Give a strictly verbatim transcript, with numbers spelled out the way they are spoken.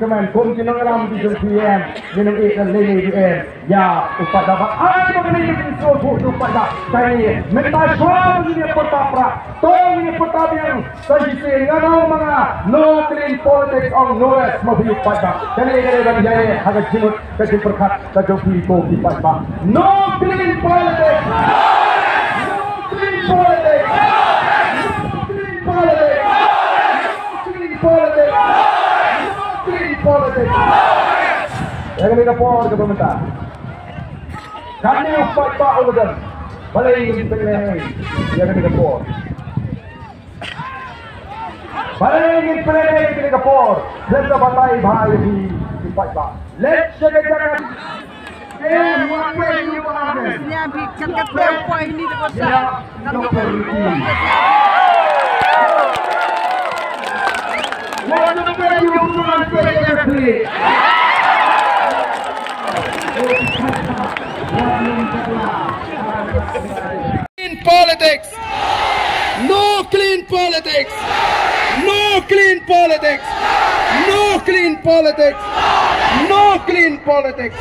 Kmen kum ki nongïalam ki jong P M, ngi nang ïeh lei lei P M. Ïa u paidbah, ai ba kane ka jingsngewthuh u paidbah. Kane mynta shuwa ba ngin ïa pyrta pra, to ngin ïa pyrta biang. Sa shisien nga ong ma nga, no clean politics, ong no rest ma phi u paidbah. Kane ka dei ban ïaid ha ka jingmut ka jingpyrkhat ka jong phi ko phi paidbah. No clean politics. No clean politics. No clean politics. No clean politics. No clean politics. Ïa kane ka por kaba mynta. Kane u paidbah u la don. Balei ngin pynlehnohei ïa kane ka por? Balei ngin pynlehnohei ïa kane ka por? Khlem da batai bha ïa phi, phi paidbah. Leit sha ka jaka. Eh, wat pynlehnohei ïa phi. Ïa phi, kat kat pynlehnohei ïa phi. Ïa, ïa, ïa. Clean politics. No clean politics. No clean politics. No clean politics. No clean politics.